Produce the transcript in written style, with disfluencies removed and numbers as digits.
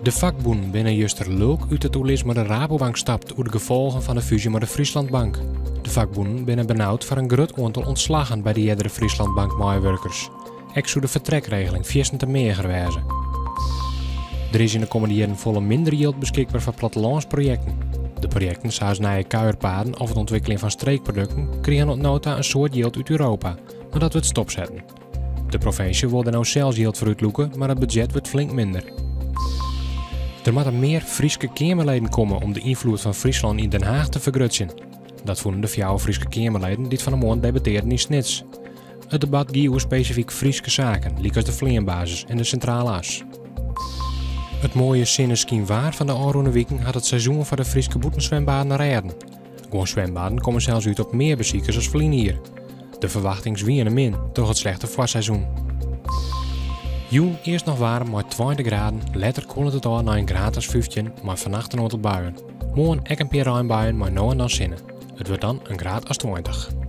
De fakbûnen binne juster lulk út it oerlis mei de Rabobank stapt oer de gefolgen fan de fúzje mei de Friesland Bank. De fakbûnen binne benaud foar in grut oantal ûntslaggen by de eardere Friesland Bank meiwurkers. Ek soe de fertrekregeling fierstente meager wêze. Der is yn de kommende jierren folle minder jild beskikber foar plattelânsprojekten. De projekten sa as nije kuierpaden of it ûntwikkeljen fan streekprodukten krigen oant no ta in soad jild út Europa, mar dat wurdt stopsetten. De provinsje wol der no sels jild foar útlûke, mar it budzjet wurdt flink minder. Der moatte mear Fryske Keamerleden komme om de ynfloed fan Fryslân yn Den Haag te fergrutsjen. Dat fûnen de fjouwer Fryske Keamerleden dy't fan 'e moarn debattearden yn Snits. It debat gie oer spesifyk Fryske saken, lykas de fleanbasis en de Sintrale As. It moaie sinneskynwaar fan de ôfrûne wiken hat it seizoen foar de Fryske bûtenswimbaden rêden. Guon swimbaden komme sels út op mear besikers as ferline jier. De ferwachtings wiene min troch it slechte foarseizoen. Jûn earst noch waarm mei 20 graden, letter kuollet it ôf nei in graad as 15 mei fannacht in oantal buien. Moarn ek in pear reinbuien mei no en dan sinne. It wurdt dan in graad as 20.